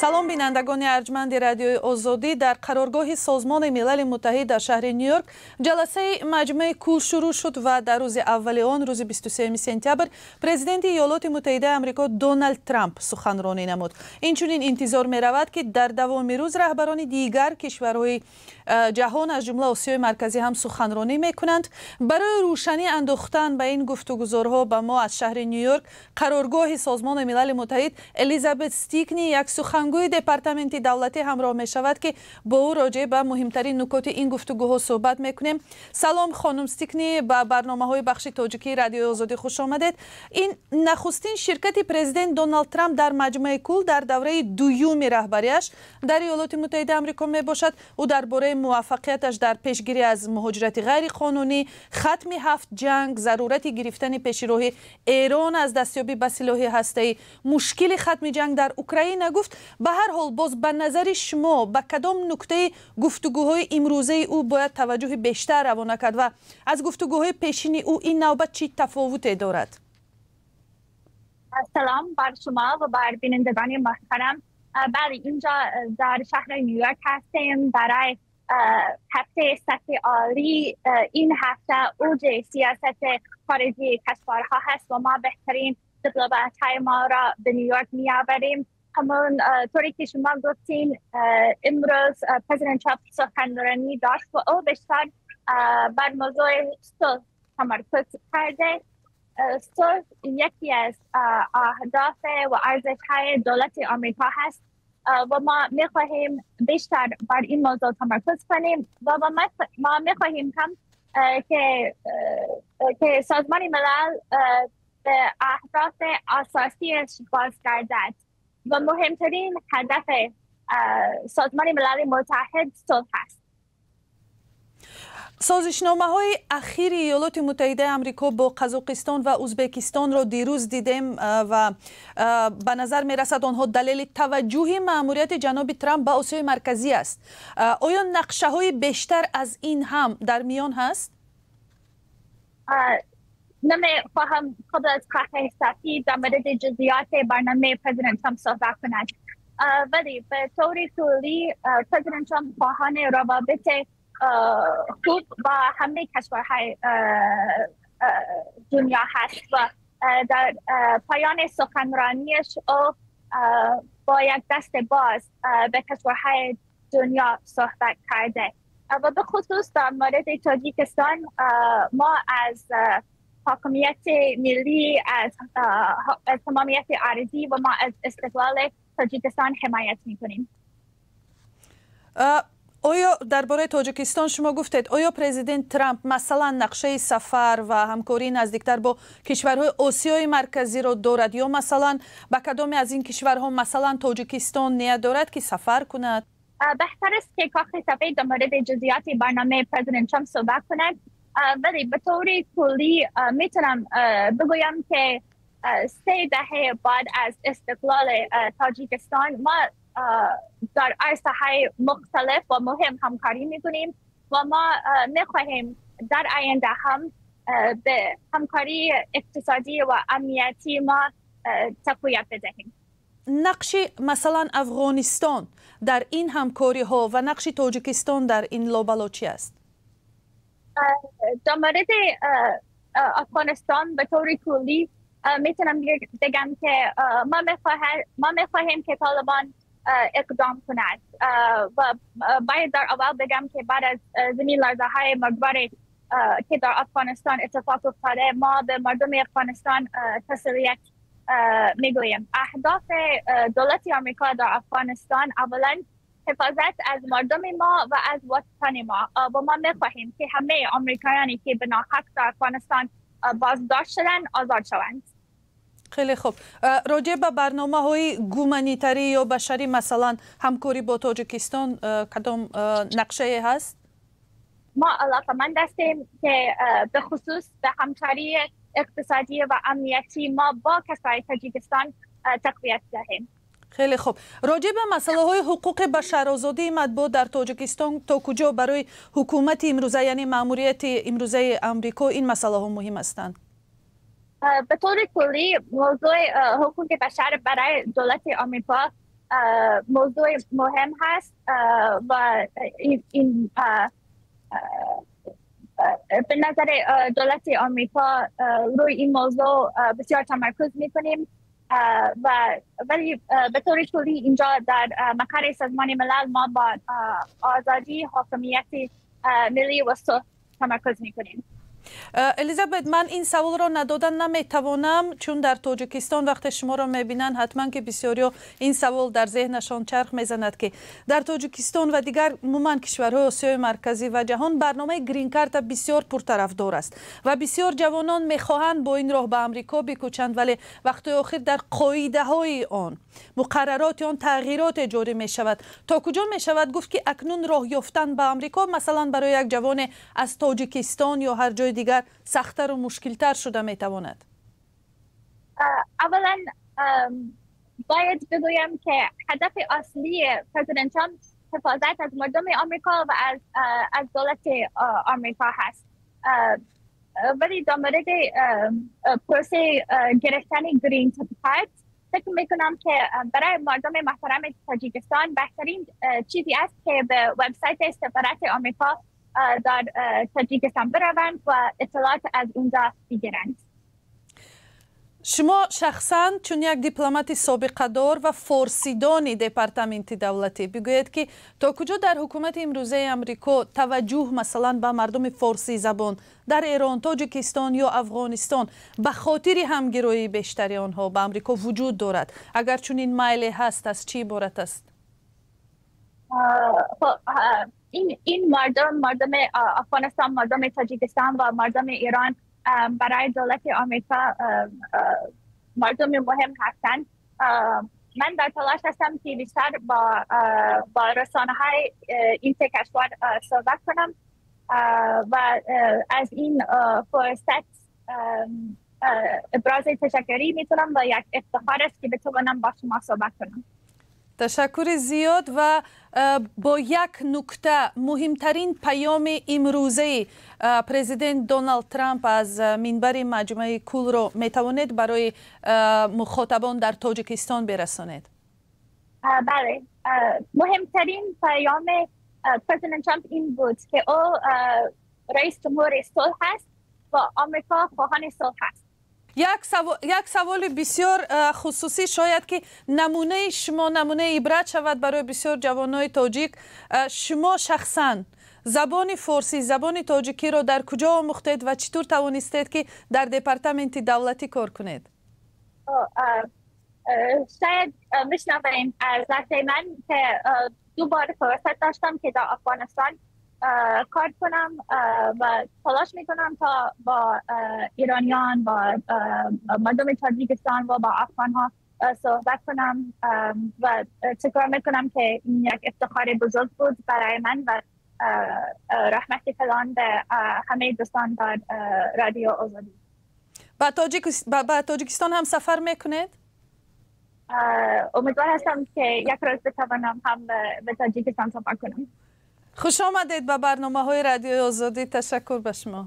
Салом, бинандагони арҷманди Радиои Озодӣ. Дар қароргоҳи Созмони Милали Муттаҳид дар шаҳри Ню-Йорк ҷаласаи Маҷмаи Кул шурӯъ шуд ва дар рӯзи аввали он, рӯзи 23 сентябр, президенти Иёлоти Муттаҳидаи Амрико Доналд Трамп суханронӣ намуд. Инчунин интизор меравад, ки дар давоми рӯз раҳбарони дигар кишварҳои ҷаҳон, аз ҷумла Осиёи Марказӣ, ҳам суханронӣ мекунанд. Барои рӯшанӣ андохтан ба ин гуфтугузорҳо ба мо аз шаҳри Ню-Йорк, қароргоҳи Созмони Милали Муттаҳид, Элизабет Стикни, як сухангӯи Департаменти давлатӣ ҳамроҳ мешавад, ки бо ӯ роҷеъ ба муҳимтарин нукоти ин гуфтугӯҳо суҳбат мекунем. Салом, хонум Стикни, ба барномаҳои бахши тоҷикии Радиои Озодӣ хуш омадед. Ин нахустин ширкати президент Доналд Трамп дар Маҷмаи Кул дар давраи дуюми раҳбарияш дар Иёлоти Муттаҳидаи Амрико мебошад. Ӯ дар бораи муваффақияташ дар пешгирӣ аз муҳоҷирати ғайриқонунӣ, хатми ҳафт ҷанг, зарурати гирифтани пешироҳи Эрон аз дастёбӣ ба силоҳи ҳастаӣ, мушкили хатми ҷанг дар Украина гуфт. Ба ҳар ҳол, боз ба назари шумо, ба кадом нуктаи гуфтугӯҳои имрӯзаи ӯ бояд таваҷҷӯҳи бештар равона кард ва аз гуфтугӯҳои пешини ӯ ин навбат чӣ тафовуте дорад? سلام بر شما و بر بینندگان محترم. بله، اینجا در شهر نیویورک هستیم برای هفته سطح عالی. این هفته اوج سیاست خارجی کشورها هست و ما بهترین دیپلمات های ما را به نیویورک می آوریم. همون طوری که شما گفتین، امروز پرزیدنت ترامپ سخنرانی داشت و او بیشتر بر موضوع صلح تمرکز کرده. صلح یکی از اهداف و ارزش های دولت آمریکا هست و ما میخواهیم بیشتر بر این موضوع تمرکز کنیم و ما میخواهیم هم که سازمان ملل به اهداف اساسیش بازگردد و مهمترین هدف سازمان ملل متحد صلح است. Созишномаҳои ахири Иёлоти Муттаҳидаи Амрико бо Қазоқистон ва Ӯзбекистонро дирӯз дидем ва ба назар мерасад, онҳо далели таваҷҷӯҳи маъмурияти ҷаноби Трамп ба Осиёи Марказӣ аст. Оё нақшаҳои бештар аз ин ҳам дар миён ҳаст? نمیخواهم قبل از کاخ سفید در مورد جزئیات برنامه پرزیدنت ترامپ صحبت کند، ولی به طور کلی پرزیدنت ترامپ خواهان روابط خوب با همه کشورهای دنیا هست و در پایان سخنرانیش او با یک دست باز به کشورهای دنیا صحبت کرده و به خصوص در مورد تاجیکستان ما از حاکمیت ملی، از تمامیت ارضی و ما از استقلال تاجیکستان حمایت میکنیم. Оё дар бораи Тоҷикистон шумо гуфтед, оё президент Трамп, масалан, нақшаи сафар ва ҳамкории наздиктар бо кишварҳои Осиёи Марказиро дорад ё, масалан, ба кадоме аз ин кишварҳо, масалан Тоҷикистон, ният дорад, ки сафар кунад? بهتر است که کاخ سفید در مورد جزئیات برنامه پرزیدنت ترامپ صحبت کند، ولی به طور کلی میتونم بگویم که 3 دهه بعد از استقلال تاجیکستان ما در عرصه های مختلف و مهم همکاری میکنیم و ما میخواهیم در آینده هم به همکاری اقتصادی و امنیتی ما تقویت بدهیم. Нақши, масалан, Афғонистон дар ин ҳамкориҳо ва нақши Тоҷикистон дар ин лобало чӣ аст? در مورد افغانستان به طور کلی میتونم بگم که ما میخواهیم که طالبان اقدام کند و باید در اول بگم که بعد از زمین لرزه های مرگبار که در افغانستان اتفاق افتاده، ما به مردم افغانستان تسلیت میگوییم. اهداف دولت آمریکا در افغانستان اولا حفاظت از مردم ما و از وطن ما و ما میخواهیم که همه آمریکایانی که به ناحق در افغانستان بازداشت شدن آزاد شوند. Хеле хуб. Роҷеъ ба барномаҳои гуманитарӣ ё башарӣ, масалан, ҳамкорӣ бо Тоҷикистон, кадом нақшае ҳаст? ما علاقمند هستیم که به خصوص به همکاری اقتصادی و امنیتی ما با کشور تاجیکستان تقویت دهیم. Хеле хуб. Роҷеъ ба масъалаҳои ҳуқуқи башар, озодии матбуот дар Тоҷикистон, то куҷо барои ҳукумати имрӯза, яъне маъмурияти имрӯзаи Амрико, ин масъалаҳо муҳим ҳастанд? به طور کلی موضوع حقوق بشر برای دولت آمریکا موضوع مهم هست و این به نظر دولت آمریکا روی این موضوع بسیار تمرکز میکنیم و ولی به طور کلی اینجا در مقر سازمان ملل ما با آزادی، حاکمیت ملی و صلح تمرکز میکنیم. Элизабет, ман ин саволро надода наметавонам, чун дар Тоҷикистон вақте шуморо мебинанд, ҳатман ки бисёриҳо ин савол дар зеҳнашон чарх мезанад, ки дар Тоҷикистон ва дигар умуман кишварҳои Осиёи Марказӣ ва ҷаҳон барномаи гринкарта бисёр пуртарафдор аст ва бисёр ҷавонон мехоҳанд бо ин роҳ ба Амрико бикӯчанд, вале вақтҳои охир дар қоидаҳои он, муқаррароти он тағйироте ҷорӣ мешавад. То куҷо мешавад гуфт, ки акнун роҳ ёфтан ба Амрико, масалан, барои як ҷавоне аз Тоҷикистон ё ҳар ҷои дигар сахттару мушкилтар шуда метавонад? اولا باید بگویم که هدف اصلی پرزیدنت ترامپ حفاظت از مردم آمریکا و از دولت آمریکا هست. ولی در مورد پروسه گرفتن گرین کارت، فکر میکنم که برای مردم محترم تاجیکستان بهترین چیزی است که به وبسایت سفارت آمریکا در تاجیکستان بروند و اطلاعات از اونجا بگیرند. Шумо шахсан, чун як дипломати собиқадор ва форсидони департаменти давлатӣ, бигӯед, ки то куҷо дар ҳукумати имрӯзаи Амрико таваҷҷӯҳ, масалан, ба мардуми форсизабон дар Эрон, Тоҷикистон ё Афғонистон ба хотири ҳамгироии бештари онҳо ба Амрико вуҷуд дорад? Агар чунин майле ҳаст, аз чӣ иборат аст? این مردم افغانستان، مردم تاجیکستان و مردم ایران برای دولت آمریکا مردم مهم هستند. من در تلاش هستم که بیشتر با رسانه های این سه کشور صحبت کنم و از این فرصت ابراز تشکری میتونم و یک افتخار است که بتوانم با شما صحبت کنم. Ташаккури зиёд. Ва бо як нукта, муҳимтарин паёми имрӯзаи президент Доналд Трамп аз минбари Маҷмӯаи Кулро метавонед барои мухотабон дар Тоҷикистон бирасонед? بله، مهمترین پیام پرزیدنت ترامپ این بود که او رئیس جمهور صلح است و آمریکا خواهان صلح است. Як саволи бисёр хусусӣ, шояд ки намунаи шумо намунаи ибрат шавад барои бисёр ҷавонои тоҷик. Шумо шахсан забони форсӣ, забони тоҷикиро дар куҷо омӯхтед ва чӣ тур тавонистед, ки дар департаменти давлатӣ кор кунед? شاید میشنویم از لحظه من که دو بار فرصت داشتم که در افغانستان کار کنم و تلاش میکنم تا با ایرانیان، با مردم تاجیکستان و با افغان ها صحبت کنم و تکرار میکنم که این یک افتخار بزرگ بود برای من و رحمت کلان به همه دوستان در رادیو آزادی. ба Тоҷикистон ҳам сафар мекунед? امیدوار هستم که یک روز بتوانم هم به تاجیکستان سفر کنم. Хуш омадед ба барномаҳои Радиои Озодӣ. Ташаккур ба шумо.